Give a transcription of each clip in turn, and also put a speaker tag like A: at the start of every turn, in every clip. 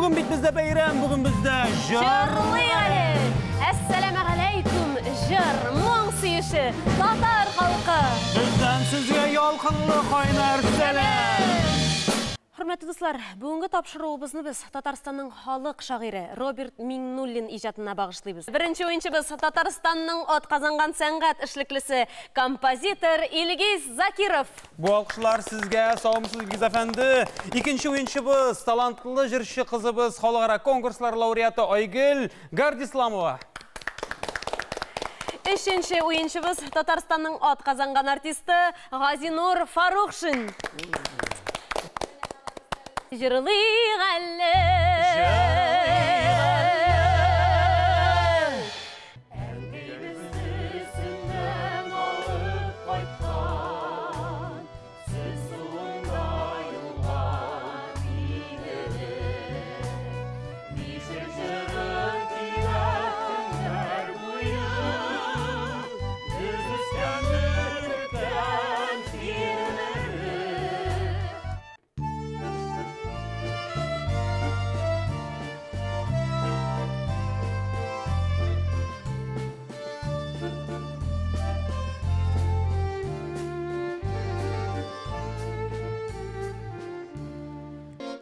A: Бүген бит бездә бәйрәм, бүген бездә
B: җырлыйк әле. Әссәламегаләйкүм, җыр, моң сөюче татар халкы.
A: Бездән сезгә ялкынлы кайнар сәлам.
B: Хөрмәтле дуслар, бүгенге тапшыруыбызны без Татарстанның халык шагыйре Роберт Миңнуллин иҗатына багышлыйбыз. Беренче уенчыбыз Татарстанның атказанган сәнгать эшлеклесе, композитор Илгиз Закиров.
A: Бу алкышлар сезгә, саумысыз, Илгиз әфәнде. Икенче уенчыбыз, талантлы җырчы кызыбыз, халыкара конкурслар лауреаты Айгөл Гардисламова.
B: Өченче уенчыбыз Татарстанның атказанган артисты Газинур Фарухшин. Җырлыйк әле.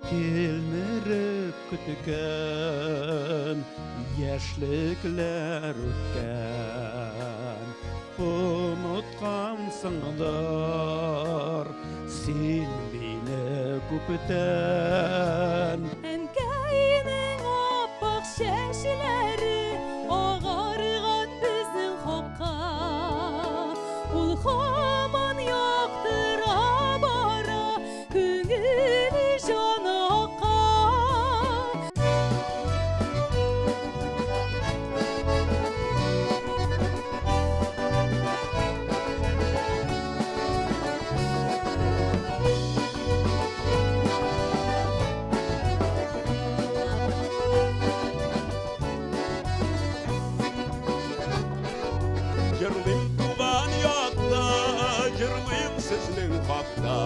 C: Тилмереп көткән яшьлекләр үткән, оныткансыңдыр син мине күптән.
D: Әнкәйнең аппак чәчләре агарган безнең хакка. Ул һаман яктыра бара, күңеле җаны акка.
E: Җырлыйм туган якта, җырлыйм сезнең хакта,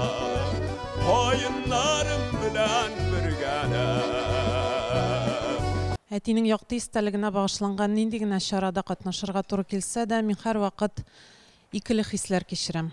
E: каеннарым белән бергәләп.
F: Әтинең якты истәлегенә багышланган нинди генә чарада катнашырга туры килсә дә, мин һәрвакыт икеле хисләр кичерәм.